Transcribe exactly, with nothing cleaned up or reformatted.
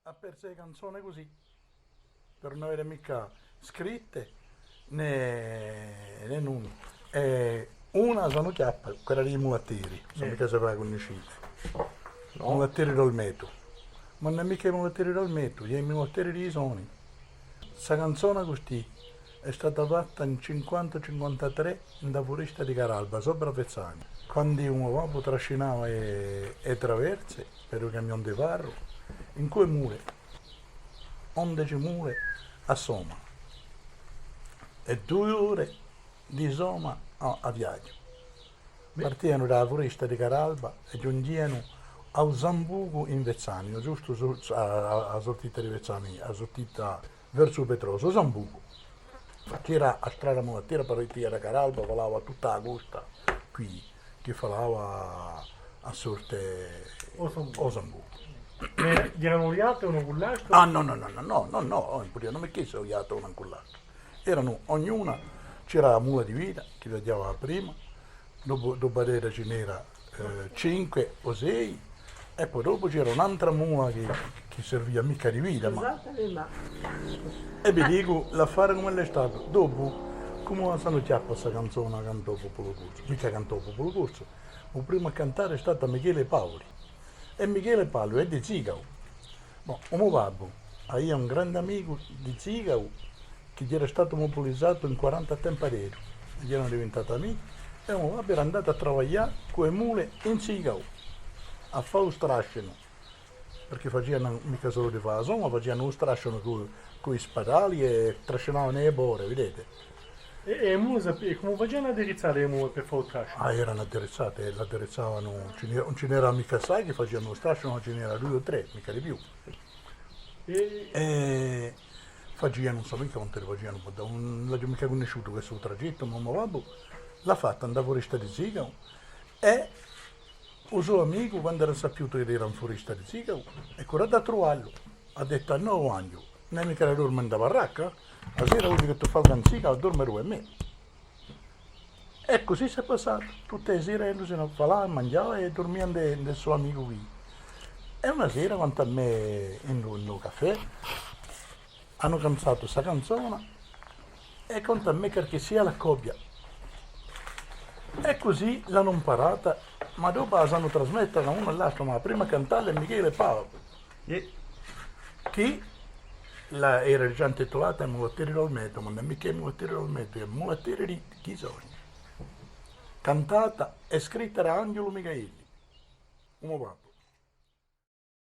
Hà persu e canzone cusì, per ùn avè micca scritte, nè, nè nunda. È una s'anu chjappa, quella di i mulatteri, sò micca s'è voi a cunniscite. Nò. Mulatteri d'Olmetu. Ma ùn hè micca i mulatteri d'Olmetu, hè i mulatteri di i Soni. Sta canzona custì hè stata fatta in cinquanta cinquantatrè in a furesta di Caralba, sopra Vezzani. Quandu u mo babbu trascinava e, e traverse per u camion di farru, in cui mule, ondeci mule à soma, è dui ore di soma à, à viaghju. Partianu da a furesta di Caralba è ghjunghjianu à u Sambucu in Vezzani, ghjustu su-, à, à, à a surtita di Vezzani, à a surtita versu u Petrosu, u Sambucu. C'era a strada mulattera, partìa da Caralba, falava tutta a costa, quì, chì falava à sorte à u Sambucu. Eranu liate unu cù l'altru? Ah, nò, nò, nò, ùn pudianu micca esse liate unu cù l'altru. Eranu, ognuna, c'era a mula di vita, chì viaghjava a prima, dopu, dopu à ella ci n'era, eh, cinque o sei, è po dopu c'era un'antra mula chì, chì servia micca di vita, ma... È vi dicu, l'affare cum'ellu hè statu. Dopu, cum'è s'anu chjappa sta canzona, a cantò u Populu Corsu, micca a cantò u Populu Corsu, u primu à cantà hè statu Michele Paoli. È Michele Paoli hè di Zicau. Bon, u mo babbu avia un grande amicu di Zicau chì era statu mubilizatu in quaranta à Tempareru, è eranu diventati amichi, è u mo babbu era andatu à travaglià cù e mule in Zicau, à fà u strascinu, perchè facianu micca solu di fà a soma, facianu u strascinu cù, cù i spadali è trascinavanu e bore, videte. È, è e mule, è cumu facianu à addirizzà e mule per fà u strascinu? Ah, eranu addirizzate, l'addirizzavanu, ci n'era, ùn ci n'era micca assai chì facianu u strascinu, ma ci n'era dui o trè, micca di più. È facianu, ùn sò micca quant'elli facianu, ma ùn l'aghju micca cunnisciutu questu tragittu, ma u mo babbu l'hà fattu in a furesta di Zicau è u so amicu, quandu hà sapiutu ch'ellu era in furesta di Zicau, hè curatu à truvallu. Hà dettu: «Ah nò, o Anghjulu, ùn hai micca da dorme in a baracca? A sera vogliu chì tù falga in Zicau à dorme cù mè.» È cusì s'hè passatu. Tutte e sere ellu si ne falava, manghjava è durmia ind'è, ind'è u so amicu quì. È una sera, quant'à mè, in u, in u caffè, anu canzatu sta canzona è quant'à mè, qualchissia l'hà copia. È cusì l'anu imparata, ma dopu a s'anu trasmessa da unu à l'altru, ma a prima à cantalla hè Michele Paoli, chì l'era digià intitulata I Mulatteri d'Olmetu, ma ùn hè micca I Mulatteri d'Olmetu, hè I Mulatteri di Ghisoni. Cantata è scritta da Anghjulu Micaelli, u mo babbu.